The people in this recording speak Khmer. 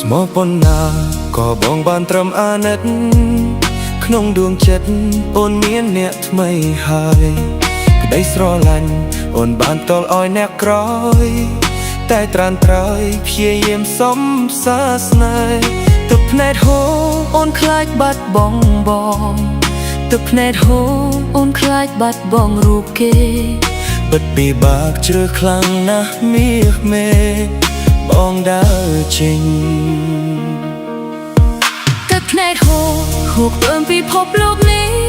ស្មោះប៉ុណ្ណាក៏បងបានត្រឹមអាណិត ក្នុងដួងចិត្តអូនមានអ្នកថ្មីហើយក្តីស្រឡាញ់អូនបានតល់ឲ្យអ្នកក្រោយ តែត្រានត្រើយព្យាយាមសំសាស្នេហ៍ទឹកភ្នែកហូរ អូនខ្លាចបាត់បង់បងទឹកភ្នែកហូរអូនខ្លាចបាត់បង់រូបគេ ពិតពិបាកជ្រើខ្លាំងណាស់មាសមេបងដើរចេញ ទឹកភ្នែកហូរហូរពើមពិភពលោកនេះ